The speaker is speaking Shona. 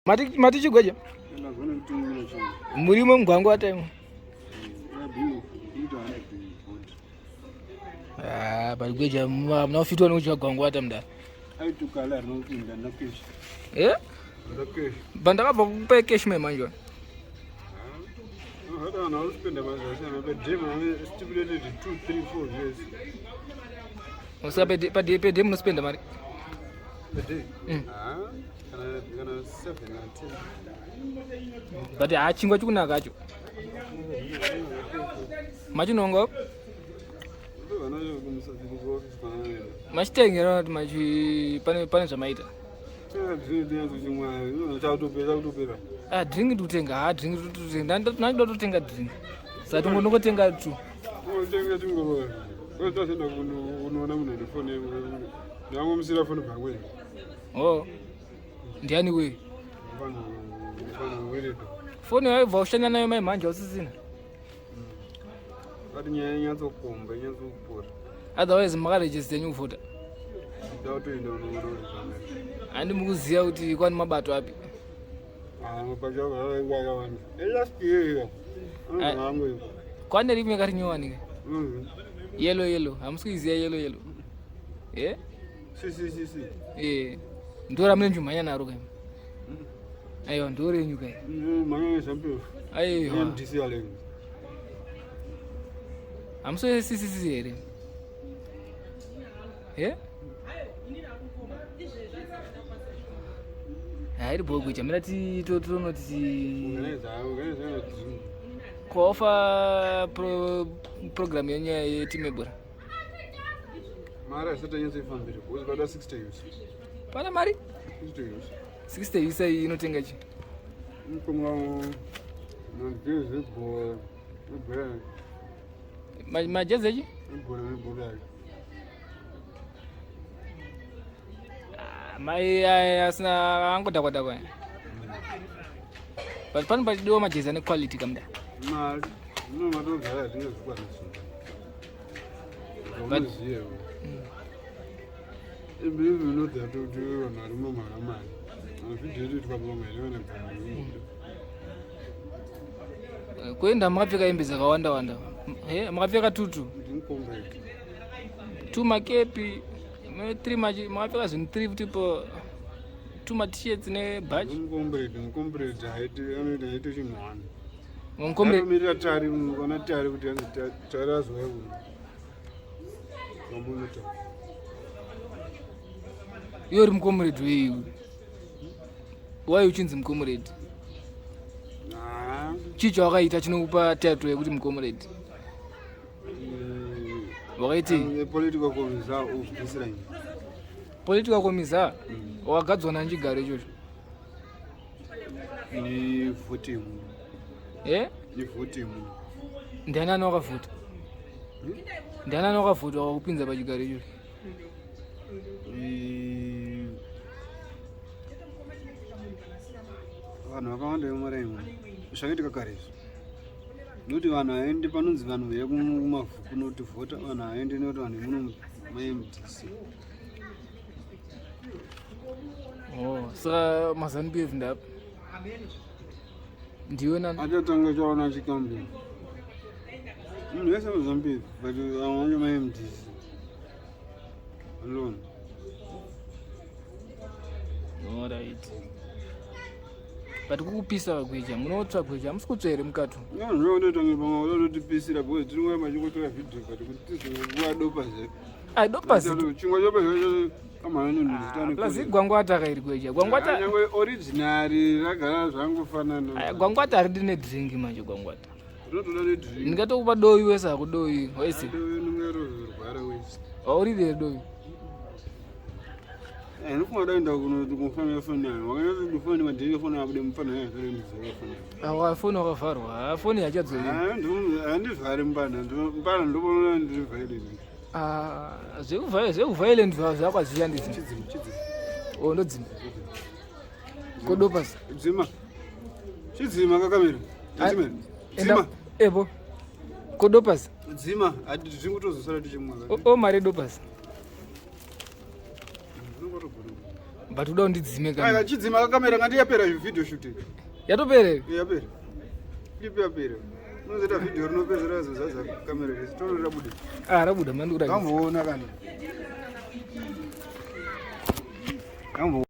Mati mati chigweja. Murimo mugwangu atemo. Ah, but gweja muna kufitwa nekudya gwangu ata mudara. Aitukala rinopinda nakesh. Eh? Bandakabva kukupa cash mai manje. Saka pede munospenda mari? But haa chingwa chikunaka acho. Machinonga? Machitengera kuti machi pane pane zvamaita. Ah, drink ndikutenga ha drink ndikutenga ndinoda kutotenga drink saka tingonongotenga tu oh ndiani we foni yaibva ushanya nayo mai manje usisina But nyaya inyatsokomba inyatsokupora. Otherwise makarejista yenyu kuvhota. Ndatoenda unoona kuti zvanaka. Handi mukuziva kuti kwani mabato api? Ah, mabato akawanda. Last year. Angu. Kwane rimwe kari nyowani ke? Yellow yellow. Hamusi kuiziva yellow yellow. Eh? Si si si si. Eh. Ndora mune njumhanya naro ke. Aiwa ndorenyu kai. Mhanya nezamupf. Aiwa. MDC Alliance. Hamusi CCC here? Eh? Hairi bho kuita mira titonoti kuofa pro, program yenyaya yeteam yebhora. Mari asati anyatsoifambira because pada 60 years. Pana mari? 60 years. 60 years iyi inotenga chi? Inotenga majezi ebhora. Ebhora. Majezi echi? Ebhora nebhora yacho. Ah, mai aya asina angodhakwa dhakwa. But pano pachidiwa majezi ane quality kamda. Mari. Inomatogara hatingazvikwanisi. Unoziva. I believe you know that kuti vanhu vari mumara mari. Hazvidhiri twabonga here vana bvana. Kuenda makapfeka hembe dzakawanda wanda. He, makapfeka tutu. Ndinkombrate. Two makepi, three machi, makapfeka zvinhu three tipo two ma-t-shirts nebhachi. Ndinkombrate, ndinkombrate haiti anoita haiti chinhu one. Nkombrate. Anomirira tari kana tari kuti anzi tari azouya kuno. Mamonita. Iwe uri mukomrade wei iwe? Why uchinzi mukomrade? Ah. Chii chawakaita chinokupa title yekuti mukomrade? Wakaitei? Political commissar of this line. Political commissar? Wakagadzwa nani chigaro ichocho? Ni vote yemunhu. Eh? Ni vote yemunhu. Ndiani ani wakavhota? Ndiani ani wakavhota wakakupinza pachigaro ichocho? Vanhu vakawanda vemaraimwe zvakaitika kare izvi nokuti vanhu haendi panonzi vanhu veuya kumavhu kunoti vhota vanhu haendi nekuti vanhu vemuno maMDC. Oh, saka maZanu PF ndapa ndiwe nani? Achatanga chaona chikambi munhu wese maZanu PF but vamwe vacho maMDC alone. Alright. But kukupisa vagweja, munotsva gweja, hamusi kutsva here mukati? Zvinototange pamwe vanototipisira because tiri nguva machingotora video but kuti tizokuva dopa zve. Ai dopa zito. Chingwa chopa zve kamhana nenhu zita. Plus igwangwata kairi gweja. Gwangwata. Nyangwe original ragara zvangofanana. Aya gwangwata haridi nedrink manje gwangwata. Rinotoda nedrink. Ndingatokupa dovi wese hako dovi wese. Dovi unenge rozorwara wese. Hauridi here dovi? Ndinofunga daenda kunofanira foni yayo. Wakanyatso foni madhiri foni abude mufana yayo foni ndizora foni. Awa foni wakavharwa. Foni yachadzoi. Handivhari mbana, mbana ndobona ndiri violent. Ah, zvekuvhai zvekuviolent zvako hazvishandisi. Chidzima, chidzima. Oh, ndodzima. Kodopas. Dzima. Chidzima kakamera. Dzima. Dzima. Epo. Kodopas. Dzima, hatizvi kutozosara tichimwa. O mari dopas. But uda undidzime kamera. Chidzima kamera ngati yapera video shoot. Yatopera here? Yapera. Clip yapera. Unozoita video rinopedzera zozadza kamera rese. Toro rabuda. Ah, rabuda mandikuratidza. Kamboona kani. Kambo.